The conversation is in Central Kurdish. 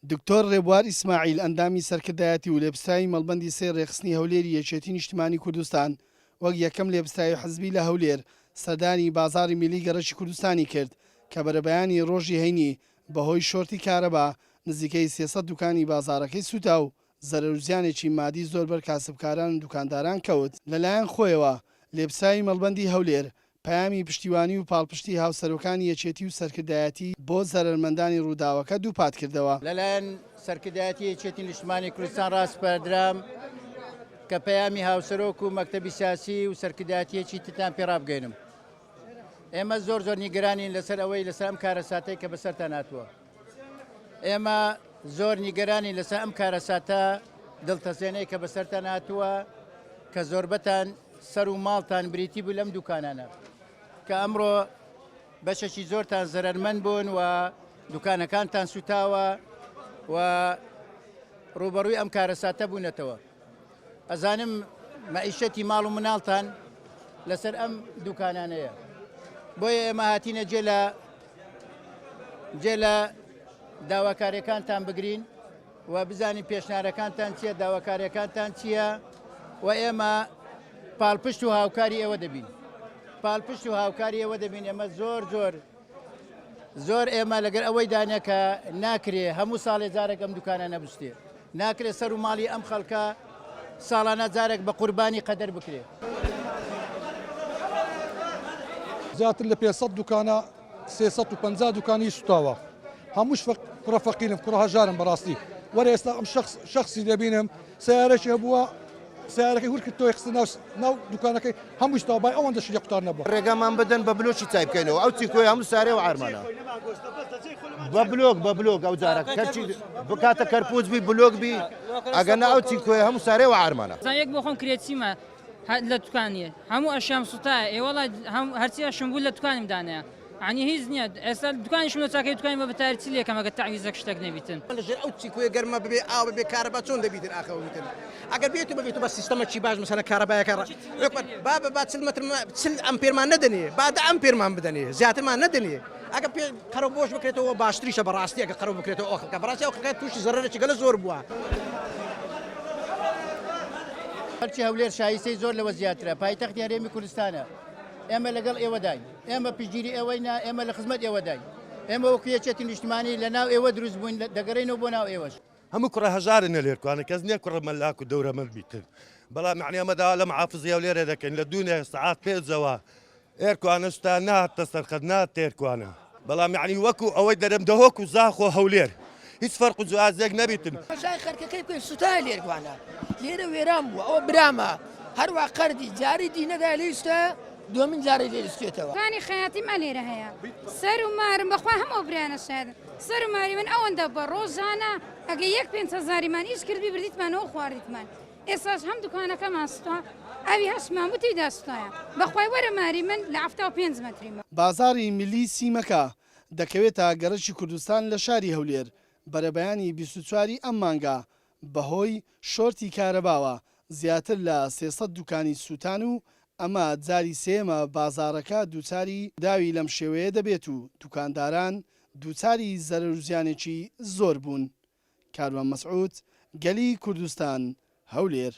دکتۆر ڕێبوار ئیسماعیل ئەندامی سەرکردایەتی و لێپرسراوی مەڵبەندی سێی ڕێکخستنی هەولێری یەکێتی نیشتمانی کوردستان وەک یەکەم لێپرسراوی حزبی لە هەولێر سەردانی بازاڕی میلی گەڕەکی کوردستانی کرد کە بەرەبەیانی ڕۆژی هەینی بەهۆی شۆرتی کارەبا نزیکەی 300 دوکانی بازاڕەکەی سوتا و زەرەر و زیانێکی مادی زۆر بەر کاسبکاران و دوکانداران کەوت. لەلایەن خۆیەوە لێپرسراوی مەڵبەندی هەولێر پەیامی پشتیوانی و پاڵپشتی هاوسەرۆکانی یەکێتی و سەرکردایەتی بۆ زەرەرمەندانی ڕووداوەکە دووپاتکردەوە. لەلایەن سەرکردایەتی یەکێتی نیشتمانی کوردستان ڕاسپاردرام کە پەیامی هاوسەرۆک و مەکتەبی سیاسی و سەرکردایەتی یەکیتیتان پێ ڕابگەینم. ئێمە زۆر زۆر نیگەرانین لەسەر ئەوەی لەسەر ئەم کارەساتەی کە بەسەرتان هاتووە. ئێمە زۆر نیگەرانین لەسەر ئەم کارەساتە دڵتەزێنەی کە بەسەرتان هاتووە کە زۆربەتان سەر و ماڵتان بریتی بوو لەم دوکانانە کە ئەمڕۆ بەشێکی زۆرتان زەرەرمەند بوون و دوکانەکانتان سوتاوە و ڕوبەڕووی ئەم کارەساتە بوونەتەوە. ئەزانم مەعیشەتی ماڵ و مناڵتان لەسەر ئەم دوکانانەیە بۆیە ئێمە هاتینە جێ لە جێ لە داواکاریەکانتان بگرین و بزانین پێشنارەکانتان چییە داواکاریەکانتان چییە و ئێمە پاڵپشت و هاوکاری ئێوە دەبین پاڵپشت و هاوکاری ئێوە دەبین ئێمە زۆر زۆر زۆر ئێمە لەگەر ئەوەی دانە کە ناکرێ هەموو ساڵێ جارێک ئەم دوکانە نەبستێ ناکرێ سەر و ماڵی ئەم خەڵکە ساڵانە جارێک بە قوربانی قەدەر بکرێ. زیاتر لە 500 دوکانە 350 دوکانی سوتاوە هەمووش کوڕە فەقیرم کوڕە هەژارم بەڕاستی وەرە ئێستا ئەم شخص شخصی دەبینم سیارەکی هەبووە سیارەکەی هور کرد تۆی خستە ناو ناو دوکانەکەی هەمووی سوتاوە بای ئەوەندە شلی قوتار نەبووە. ڕێگامان بدەن بە بلۆکی چای بکەینەوە ئەو چیکۆی هەموو سارێ و عارمانە بە بلۆک بە بلۆک ئەو جارە کەرچی بکاتە کەرپوچ بی بلۆک بی ئەگەر نا ئەو چیکۆی هەموو سارێ و عارمانە. یەک بۆ خۆم کرێچیمە لە دوکانیە هەموو ئەشیام سوتایە ئێ وەڵا هەرچی ئەشم بوو لە دوکانم دانایە عنی هیچ نییە ئێستا دوکانیشم لە چاکەی دوکانی بە بەتاری چی لێکەم ئەگەر تەعویزەک شتەک نەبیتن. لەژێر ئەو چیکۆیە گەرمە ببێ ئاو ببێ کارەبا چۆن دەبیتن ئاخە ببیتن ئەگەر بێت و ببێت بە سیستەمەکی باش مەسەلەن کارەبایەکە ڕ با با 40 متر 40 ئەمپێرمان نەدەنێ با دە ئەمپێرمان بدەنێ زیاترمان نەدەنێ ئەگە پێ قەرەو بۆش بکرێتەوە باشتریشە بەڕاستی ئەگە قەرەو بکرێتەوە ئەو خەڵکە بەڕاستی ئەو خەڵکە تووشی زەرەرێکی گەلە زۆر بووە. خەڵکی هەولێر شایستەی زۆر لەوە زیاترە، پایتەختی هەرێمی کوردستانە، ئێمە لەگەڵ ئێوەداین، ئێمە پشتگیری ئێوەین، ئێمە لە خزمەت ئێوەداین، ئێمە وەکو یەکێتی نیشتمانی لە ناو ئێوە دروست بووین، دەگەڕێینەوە بۆ ناو ئێوەش. هەموو کوڕە هەژارن لە لێرکوانە کەس نیە کوڕە مەلاک و دەورەمەند بیتن بەڵام یەعنی ئەمە داوا لە محافزی هەولێرێ دەکەین لە دوونێ سەعات پێنجەوە ئێرکوانە سوتا نەهاتە سەرخەت نەهاتە ئێرکوانە بەڵام یەعنی وەکو ئەوەی دەرم دهۆک و زاخۆ هەولێر هیچ فەرق و جیازێک نەبیتن. تەماشای خەرکەکەی بکەین سوتایە لێرکوانە لێرە وێران بووە ئەوە برامە هەروا قەردی جاری دی نەدایە لێی سوتایە دووەمین جارەی لێ سوتێتەوە. دوکانی خەیاتیم ئەلێرە هەیە سەر و مارم بەخوا هەموو ئەو برایانە شایەدن سەر و ماری من ئەوەندە بە ڕۆژانە ئەگە یەک پێنج هەزاریمان ئیش کردبی بردیتمانەوە خواردیتمان ئێستاش هەم دوکانەکەمان سوتا ئەوی هەشمان بوو تێیدا سوتایە بەخوای وەرە ماری من لە 75 مەتریمە. بازاڕی میللی سیمەکە دەکەوێتە گەڕەکی کوردستان لە شاری هەولێر، بەرەبەیانی 24 ی ئەم مانگە بەهۆی شۆرتی کارەباوە زیاتر لە 300 دوکانی سووتان و ئەمە جاری سێیەمە بازاڕەکە دووچاری ڕووداوی لەم شێوەیە دەبێت و دوکانداران دووچاری زەرەر و زیانێکی زۆر بوون. کاروان مەسعود، گەلی کوردستان، هەولێر.